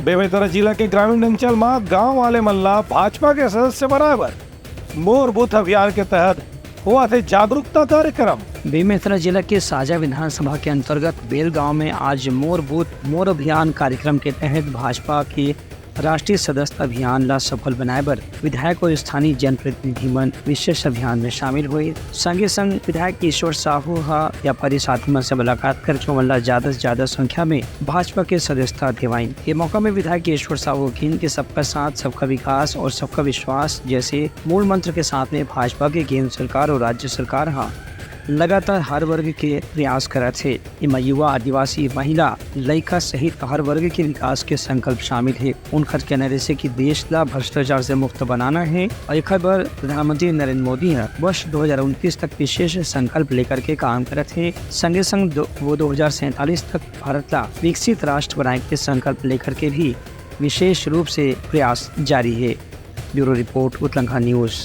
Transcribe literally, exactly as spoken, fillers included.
बेमेतरा जिला के ग्रामीण अंचल म गांव वाले मन ला भाजपा के सदस्य बनाए बर मोर बूथ अभियान के तहत हुआ थे जागरूकता कार्यक्रम। बेमेतरा जिला के साजा विधानसभा के अंतर्गत बेलगांव में आज मोर बूथ मोर अभियान कार्यक्रम के तहत भाजपा के राष्ट्रीय सदस्यता अभियान ला सफल बनाए बर विधायक और स्थानीय जनप्रतिनिधि मन विशेष अभियान में शामिल हुए। संगे संग विधायक ईश्वर साहू ह व्यापारी साथी मन से मुलाकात करके ओमन ला ज्यादा से ज्यादा संख्या में भाजपा के सदस्यता दिवाइन। ये मौका में विधायक ईश्वर साहू किन के सबका साथ, सबका विकास और सबका विश्वास जैसे मूल मंत्र के साथ में भाजपा के केंद्र सरकार और राज्य सरकार ह लगातार हर वर्ग के प्रयास करत हे। एमा युवा, आदिवासी, महिला, लइका सहित हर वर्ग के विकास के संकल्प शामिल हे। उनकर कहना रहिसे कि देश ला भ्रष्टाचार से मुक्त बनाना हे और एकर बर प्रधानमंत्री नरेंद्र मोदी ह वर्ष दो हज़ार उनतीस तक विशेष संकल्प लेकर के काम करत हे। संगे संग दो, वो दो हज़ार सैंतालीस तक भारत ला विकसित राष्ट्र बनाए के संकल्प लेकर के भी विशेष रूप से प्रयास जारी हे। Bureau report, Utlangha news.